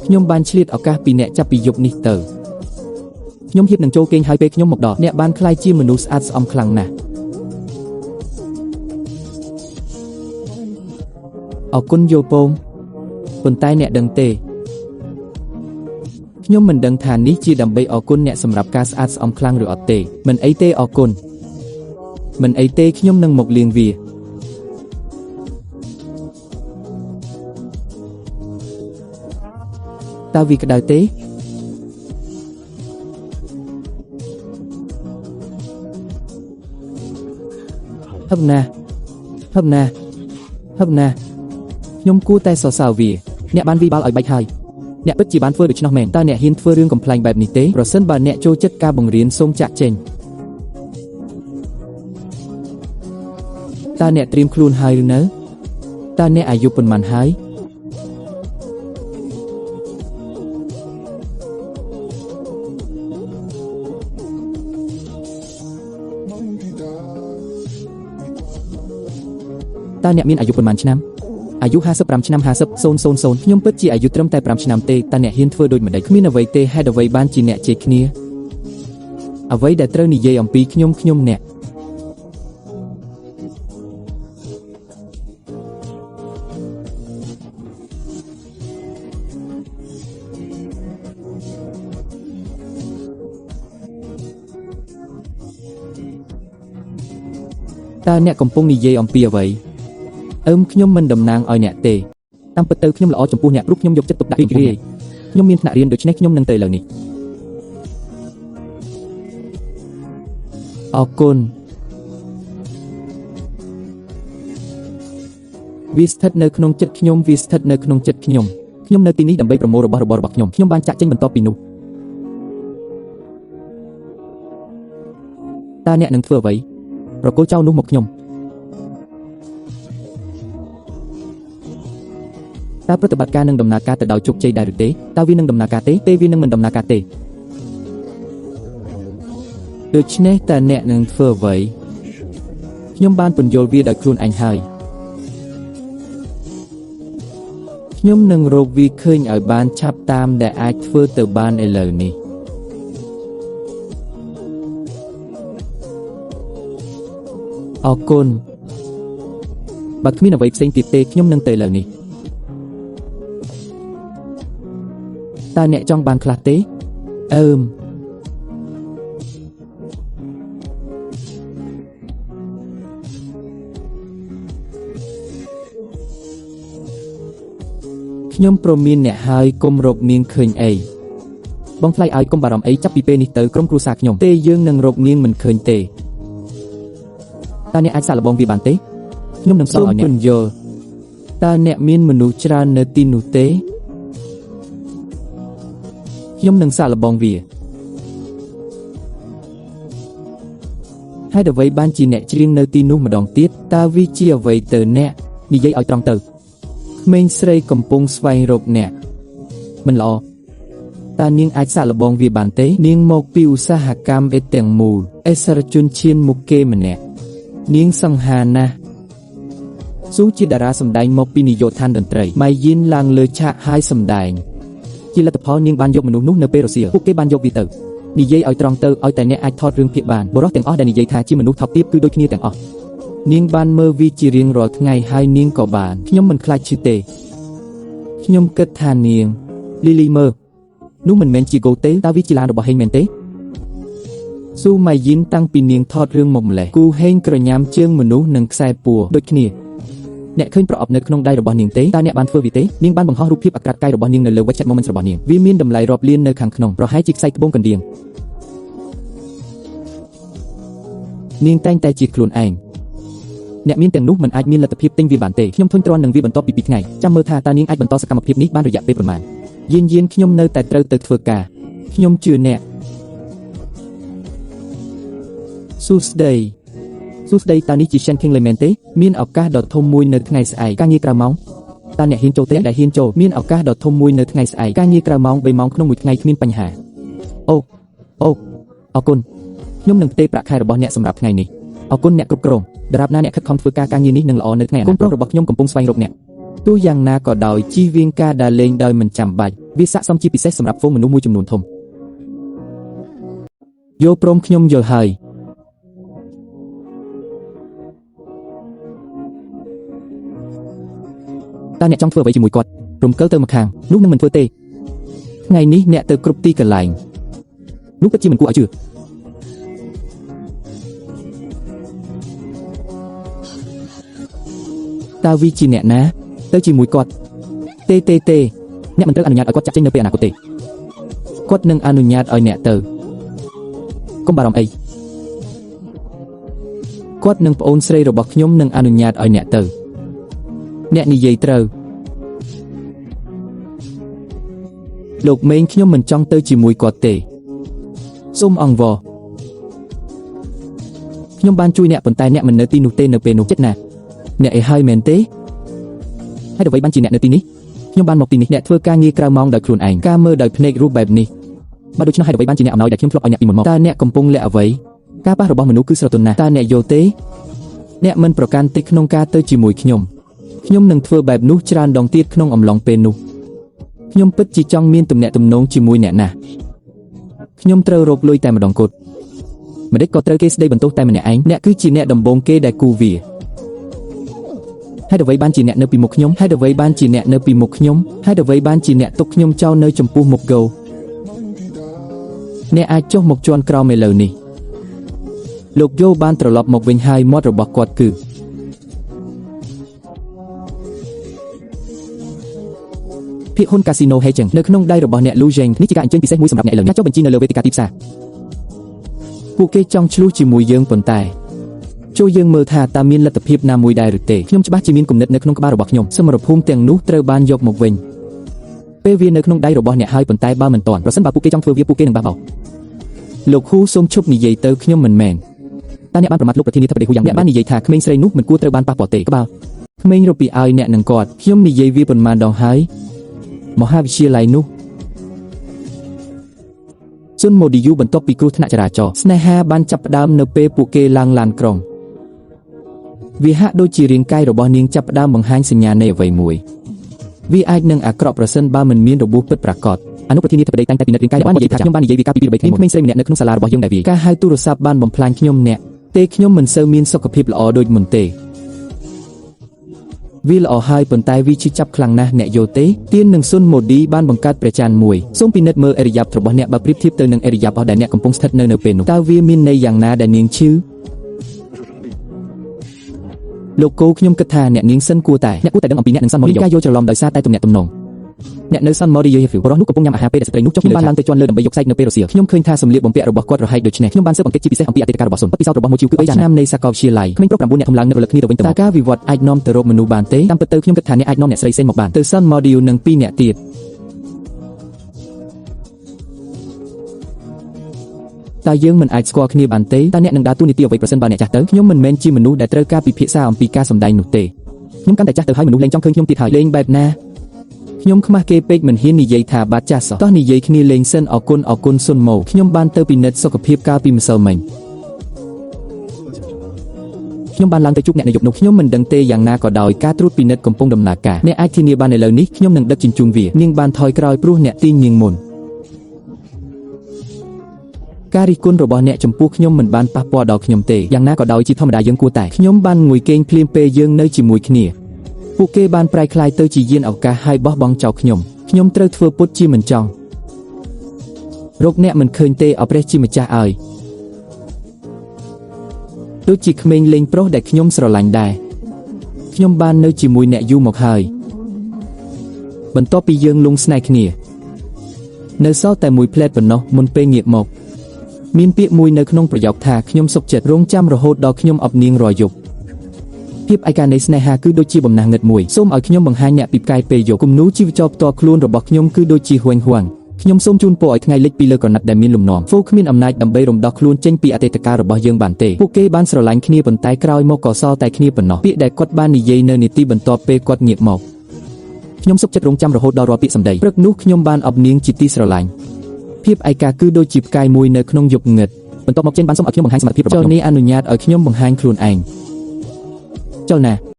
ខ្ញុំបានឆ្លៀតឱកាសពីអ្នកចាប់ពីយប់នេះទៅខ្ញុំហៀបនឹងចូលគេងហើយពេលខ្ញុំមកដល់អ្នកបានក្លាយជាមនុស្សស្អាតស្អំខ្លាំងណាស់អរគុណយោពងប៉ុន្តែអ្នកដឹងទេខ្ញុំមិនដឹងថានេះជាដើម្បីអរគុណអ្នកសម្រាប់ការស្អាតស្អំខ្លាំងឬអត់ទេមិនអីទេអរគុណមិនអីទេខ្ញុំនឹងមកលាងវាតើវាក្តៅទេហឹបណាស់ហឹបណាស់ហឹបណាស់ខ្ញុំគួរតែសរសើរវាអ្នកបានវាយបាល់ឲ្យបែកហើយអ្នកពិតជាបានធ្វើដូច្នោះមែនតើអ្នកហ៊ានធ្វើរឿងកំប្លែងបែបនេះទេប្រសិនបើអ្នកចូលចិត្តការបង្រៀនសូមចាក់ចេញតើអ្នកត្រៀមខ្លួនហើយឬនៅតើអ្នកអាយុប៉ុន្មានហើយតើអ្នកមានអាយុប៉ុន្មានឆ្នាំអាយុ55ឆ្នាំ50 000ខ្ញុំពិតជាអាយុត្រឹមតែ5ឆ្នាំទេតើអ្នកហ៊ានធ្វើដូចម្តេចគ្មានអ្វីទេហេតុអ្វីបានជាអ្នកជេរគ្នាអ្វីដែលត្រូវនិយាយអំពីខ្ញុំខ្ញុំអ្នកតើអ្នកកំពុងនិយាយអំពីអ្វីខ្ញុំមិនតំណាងឲ្យអ្នកទេតាមពិតទៅខ្ញុំល្អចំពោះអ្នកព្រោះខ្ញុំយកចិត្តទុកដាក់ចំពោះអ្នកខ្ញុំមានថ្នាក់រៀនដូច្នេះខ្ញុំនឹងទៅឥឡូវនេះអរគុណវាស្ថិតនៅក្នុងចិត្តខ្ញុំវាស្ថិតនៅក្នុងចិត្តខ្ញុំខ្ញុំនៅទីនេះដើម្បីប្រមូលរបស់របររបស់ខ្ញុំខ្ញុំបានចាក់ចេញបន្ទាប់ពីនោះតើអ្នកនឹងធ្វើអ្វីប្រគល់ចោលនោះមកខ្ញុំតើប្រតិបត្តិការនឹងដំណើរការទៅដោយជោគជ័យដែរឬទេតើវានឹងដំណើរការទេទេវានឹងមិនដំណើរការទេដូច្នេះតើអ្នកនឹងធ្វើអ្វីខ្ញុំបានពន្យល់វាដោយខ្លួនឯងហើយខ្ញុំនឹងរកវាឃើញឲ្យបានឆាប់តាមដែលអាចធ្វើទៅបានឥឡូវនេះអរគុណបើគ្មានអ្វីផ្សេងទៀតទេខ្ញុំនឹងទៅឥឡូវនេះតើអ្នកចង់បានខ្លះទេអឺមខ្ញុំព្រមានអ្នកហើយកុំរកនាងឃើញអីបងថ្លៃឲ្យកុំបារម្ភអីចាប់ពីពេលនេះទៅក្រុមគ្រួសារខ្ញុំទេយើងនឹងរកនាងមិនឃើញទេតើអ្នកអាចសាកល្បងវាបានទេខ្ញុំនឹងផ្ដល់ឲ្យអ្នកពន្យល់តើអ្នកមានមនុស្សច្រើននៅទីនោះទេខ្ញុំនឹងសាកល្បងវាហេតុអ្វីបានជាអ្នកច្រៀងនៅទីនោះម្ដងទៀតតើវាជាអ្វីទៅអ្នកនិយាយឲ្យត្រង់ទៅក្មេងស្រីកំពុងស្វែងរកអ្នកមិនល្អតើនាងអាចសាកល្បងវាបានទេនាងមកពីឧស្សាហកម្មអេទាំងមូលអិសរជនឈានមុខគេម្នាក់នាងសង្ហាណាស់ស៊ូជាតារាសម្ដែងមកពីនាយកដ្ឋានតន្ត្រីម៉ៃយិនឡើងលើឆាកហើយសម្ដែងជាលទ្ធផលនាងបានយកមនុស្សនោះនៅពេលរសៀលពួកគេបានយកវាទៅនិយាយឲ្យត្រង់ទៅឲ្យតែអ្នកអាចថតរឿងភាគបានបុរសទាំងអស់ដែលនិយាយថាជាមនុស្សថោកទាបគឺដូចគ្នាទាំងអស់នាងបានមើលវាជារៀងរាល់ថ្ងៃហើយនាងក៏បានខ្ញុំមិនខ្លាចឈឺទេខ្ញុំគិតថានាងលីលីមើលនោះមិនមែនជាគោទេតើវាជាឡានរបស់ហេងមែនទេស៊ូម៉ៃយិនតាំងពីនាងថតរឿងមកម្លេះគូហេងក្រញាំជើងមនុស្សនិងខ្សែពួរដូចគ្នាអ្នកឃើញប្រអប់នៅក្នុងដៃរបស់នាងទេតើអ្នកបានធ្វើវាទេនាងបានបង្ហោះរូបភាពអាក្រាតកាយរបស់នាងនៅលើ WeChat Moments របស់នាងវាមានតម្លៃរាប់លាននៅខាងក្នុងប្រហែលជាខ្សែក្បូងកណ្ដៀងនាងតែងតែជាខ្លួនឯងអ្នកមានទាំងនោះមិនអាចមានលទ្ធភាពទិញវាបានទេខ្ញុំធុញទ្រាន់នឹងវាបន្ទាប់ពី2ថ្ងៃចាំមើលថាតើនាងអាចបន្តសកម្មភាពនេះបានរយៈពេលប៉ុន្មានយានយានខ្ញុំនៅតែត្រូវទៅធ្វើការខ្ញុំជឿអ្នកសួស្តីសួស្តីតើនេះជា Shen King លេមែនទេមានឱកាសដ៏ធំមួយនៅថ្ងៃស្អែកការងារក្រៅម៉ោងតើអ្នកហ៊ានចូលទេដែលហ៊ានចូលមានឱកាសដ៏ធំមួយនៅថ្ងៃស្អែកការងារក្រៅម៉ោង3ម៉ោងក្នុងមួយថ្ងៃគ្មានបញ្ហាអូអូអរគុណខ្ញុំនឹងផ្ទេរប្រាក់ខែរបស់អ្នកសម្រាប់ថ្ងៃនេះអរគុណអ្នកគ្រប់គ្រងដរាបណាអ្នកខិតខំធ្វើការការងារនេះនឹងល្អនៅថ្ងៃអនាគតកូនប្រុសរបស់ខ្ញុំកំពុងស្វែងរកអ្នកទោះ ទោះយ៉ាងណាក៏ដោយជៀសវាងការដើរលេងដោយមិនចាំបាច់វាស័ក្តិសមជាពិសេសសម្រាប់ហ្វូងមនុស្សមួយចំនួនធំយល់ព្រមខ្ញុំយល់ហើយតើអ្នកចង់ធ្វើអ្វីជាមួយគាត់រំកិលទៅម្ខាងនោះនឹងមិនធ្វើទេថ្ងៃនេះអ្នកទៅគ្រប់ទីកន្លែងនោះពិតជាមិនគួរឲ្យជឿតើវាជាអ្នកណាទៅជាមួយគាត់ទេទេទេអ្នកមិនត្រូវអនុញ្ញាតឲ្យគាត់ចាក់ចេញនៅពេលអនាគតទេគាត់នឹងអនុញ្ញាតឲ្យអ្នកទៅកុំបារម្ភអីគាត់និងប្អូនស្រីរបស់ខ្ញុំនឹងអនុញ្ញាតឲ្យអ្នកទៅអ្នកនិយាយត្រូវលោកមេងខ្ញុំមិនចង់ទៅជាមួយគាត់ទេសូមអង្វរខ្ញុំបានជួយអ្នកប៉ុន្តែអ្នកមិននៅទីនោះទេនៅពេលនោះចិត្តណាស់អ្នកអីហើយមែនទេហើយអ្វីបានជាអ្នកនៅទីនេះខ្ញុំបានមកទីនេះអ្នកធ្វើការងារក្រៅម៉ោងដោយខ្លួនឯងការមើលដោយភ្នែករូបបែបនេះបើដូច្នោះហើយអ្វីបានជាអ្នកអំណោយដែលខ្ញុំធ្លាប់ឲ្យអ្នកពីមុនមកតើអ្នកកំពុងលាក់អ្វីការប៉ះរបស់មនុស្សគឺស្រទន់ណាស់តើអ្នកយល់ទេអ្នកមិនប្រកាន់ទេក្នុងការទៅជាមួយខ្ញុំខ្ញុំនឹងធ្វើបែបនោះច្រើនដងទៀតក្នុងអំឡុងពេលនោះខ្ញុំពិតជាចង់មានទំនាក់ទំនងជាមួយអ្នកណាស់ខ្ញុំត្រូវរកលុយតែម្ដងគត់ម្ដេចក៏ត្រូវគេស្ដីបន្ទោសតែម្នាក់ឯងអ្នកគឺជាអ្នកដំបូងគេដែលគូវាហេតុអ្វីបានជាអ្នកនៅពីមុខខ្ញុំហេតុអ្វីបានជាអ្នកនៅពីមុខខ្ញុំហេតុអ្វីបានជាអ្នកទុកខ្ញុំចោលនៅចំពោះមុខគោអ្នកអាចចុះមកជន់ក្រោមឥឡូវនេះលោកយោបានត្រឡប់មកវិញហើយមាត់របស់គាត់គឺភាគហ៊ុនកាស៊ីណូហេចឹងនៅក្នុងដៃរបស់អ្នកលូជេងនេះជាការអញ្ជើញពិសេសមួយសម្រាប់អ្នកឥឡូវនេះការចុះបញ្ជីនៅលើវេទិកាទីផ្សារពួកគេចង់ឆ្លោះជាមួយយើងប៉ុន្តែជួយយើងមើលថាតើមានលទ្ធភាពណាមួយដែរឬទេខ្ញុំច្បាស់ជាមានគំនិតនៅក្នុងក្បាលរបស់ខ្ញុំសមរភូមិទាំងនោះត្រូវបានយកមកវិញពេលវានៅក្នុងដៃរបស់អ្នកហើយប៉ុន្តែបើមិនទាន់ប្រសិនបើពួកគេចង់ធ្វើវាពួកគេនឹងបះបោរលោកហ៊ូសូមឈប់និយាយទៅខ្ញុំមិនមែនតើអ្នកបានប្រមាថលោកប្រធានាធិបតីហ៊ូយ៉ាងអ្នកបាននិយាយថាក្មេងស្រីនោះមិនគួរត្រូវបានប៉ះពាល់ទេក្បាលក្មេងរពីឲ្យអ្នកនឹងគាត់ខ្ញុំនិយាយវាប៉ុន្មានដងហើយមហាវិទ្យាល័យនោះស៊ុនម៉ូឌីយូបន្ទាប់ពីគ្រោះថ្នាក់ចរាចរណ៍ស្នេហាបានចាប់ផ្ដើមនៅពេលពួកគេឡើងឡានក្រុងវាហាក់ដូចជារាងកាយរបស់នាងចាប់ផ្ដើមបង្ហាញសញ្ញានៃអ្វីមួយវាអាចនឹងអាក្រក់ប្រសិនបើមិនមានរបួសពិតប្រាកដអនុប្រធានាធិបតីតែងតែពិនិត្យរាងកាយរបស់និយាយថាខ្ញុំបាននិយាយវាកាលពី2 3ថ្ងៃមុនក្មេងស្រីម្នាក់នៅក្នុងសាលារបស់យើងដែលវាការហៅទូរស័ព្ទបានបំផ្លាញខ្ញុំអ្នកទេខ្ញុំមិនសូវមានសុខភាពល្អដូចមុនទេវាល្អហើយប៉ុន្តែវាឈឺចាប់ខ្លាំងណាស់អ្នកយល់ទេទៀននិងស៊ុនម៉ូឌីបានបង្កើតព្រះច័ន្ទមួយសូមពិនិត្យមើលអរិយាបថរបស់អ្នកបើប្រៀបធៀបទៅនឹងអរិយាបថដែលអ្នកកំពុងស្ថិតនៅពេលនោះតើវាមានន័យយ៉ាងណាដែលនាងឈឺលោកគោខ្ញុំគិតថាអ្នកនាងសិនគួរតែអ្នកគួរតែដឹងអំពីអ្នកនឹងសុនម៉ូឌីការយល់ច្រឡំដោយសារតែទំនាក់ទំនងអ្នកនៅសុនម៉ូឌីយហ្វបរិះនោះកំពុងញ៉ាំអាហារពេលដែលស្ត្រីនោះចុះខ្ញុំបានឡើងទៅជាន់លើដើម្បីយកសាច់នៅពេលរសៀលខ្ញុំឃើញថាសម្លៀកបំពាក់របស់គាត់រហែកដូច្នេះខ្ញុំបានស៊ើបអង្កេតជាពិសេសអំពីអតីតកាលរបស់សុនបទពិសោធន៍របស់ម៉ូជីវគឺ3ឆ្នាំនៃសាកលវិទ្យាល័យក្មេងប្រុស9នាក់ធំឡើងនឹករលឹកគ្នាទៅវិញទៅមកតើការវិវត្តអាចនាំទៅរកមនុស្សបានទេតាមពិតទៅខ្ញុំគិតថាអ្នកអាចនាំអ្នកស្រីសេនមកបានទៅសុនម៉ូឌីយនិង2នាក់ទៀតតើយើងមិនអាចស្គាល់គ្នាបានទេតើអ្នកនឹងដើរតួនាទីអ្វីប្រសិនបើអ្នកចាស់ទៅខ្ញុំមិនមែនជាមនុស្សដែលត្រូវការពិភាក្សាអំពីការសម្ដែងនោះទេខ្ញុំកាន់តែចាស់ទៅហើយមនុស្សលែងចង់ឃើញខ្ញុំទៀតហើយលេងបែបណាខ្ញុំខ្មាស់គេពេកមិនហ៊ាននិយាយថាបាទចាស់សោះតោះនិយាយគ្នាលេងសិនអរគុណអរគុណសុនម៉ូខ្ញុំបានទៅពិនិត្យសុខភាពកាលពីម្សិលមិញខ្ញុំបានឡើងទៅជួបអ្នកនាយកនោះខ្ញុំមិនដឹងទេយ៉ាងណាក៏ដោយការត្រួតពិនិត្យកំពុងដំណើរការអ្នកអាចធានាបានឥឡូវនេះខ្ញុំនឹងដឹកជញ្ជូនវានាងបានថយក្រោយព្រោះអ្នកទាញនាងមុនការរិះគន់របស់អ្នកចំពោះខ្ញុំមិនបានប៉ះពាល់ដល់ខ្ញុំទេយ៉ាងណាក៏ដោយជាធម្មតាយើងគួរតែខ្ញុំបានងួយគេងភ្លាមពេលយើងនៅជាមួយគ្នាពួកគេបានប្រែក្លាយទៅជាយានឱកាសហើយបោះបង់ចោលខ្ញុំខ្ញុំត្រូវធ្វើពុតជាមិនចង់រកអ្នកមិនឃើញទេអព្រះជាម្ចាស់ឲ្យដូចជាក្មេងលេងប្រុសដែលខ្ញុំស្រឡាញ់ដែរខ្ញុំបាននៅជាមួយអ្នកយូរមកហើយបន្ទាប់ពីយើងលងស្នេហ៍គ្នានៅសល់តែមួយផ្លែតប៉ុណ្ណោះមុនពេលងាកមកមានពាក្យមួយនៅក្នុងប្រយោគថាខ្ញុំសុខចិត្តរងចាំរហូតដល់ខ្ញុំអបនាងរាល់យប់ភាពឯកានៃស្នេហាគឺដូចជាបំណះងឹតមួយសូមឲ្យខ្ញុំបង្ហាញអ្នកពីផ្កាយពេលយប់គំនូរជីវចលផ្ទាល់ខ្លួនរបស់ខ្ញុំគឺដូចជាហួញហួងខ្ញុំសូមជូនពរឲ្យថ្ងៃលិចពីលើក្រណាត់ដែលមានលំនាំហ្វូគ្មានអំណាចដើម្បីរំដោះខ្លួនចេញពីអតីតកាលរបស់យើងបានទេពួកគេបានស្រឡាញ់គ្នាប៉ុន្តែក្រោយមកក៏សល់តែគ្នាប៉ុណ្ណោះពាក្យដែលគាត់បាននិយាយនៅនាទីបន្ទាប់ពេលគាត់ងាកមកខ្ញុំសុខចិត្តរងចាំរហូតដល់រាល់ពាក្យសម្ដីព្រឹកនោះខ្ញុំបានអបនាងជាទីស្រឡាញ់ភាពឯកាគឺដូចជាផ្កាយមួយនៅក្នុងយប់ងឹតបន្ទាប់មកចេនបានសូមឲ្យខ្ញុំបង្ហាញសមត្ថភាពរបស់ខ្ញុំចលនេះអនុញ្ញាតឲ្យខ្ញុំបង្ហាញខ្លួនឯងចលណា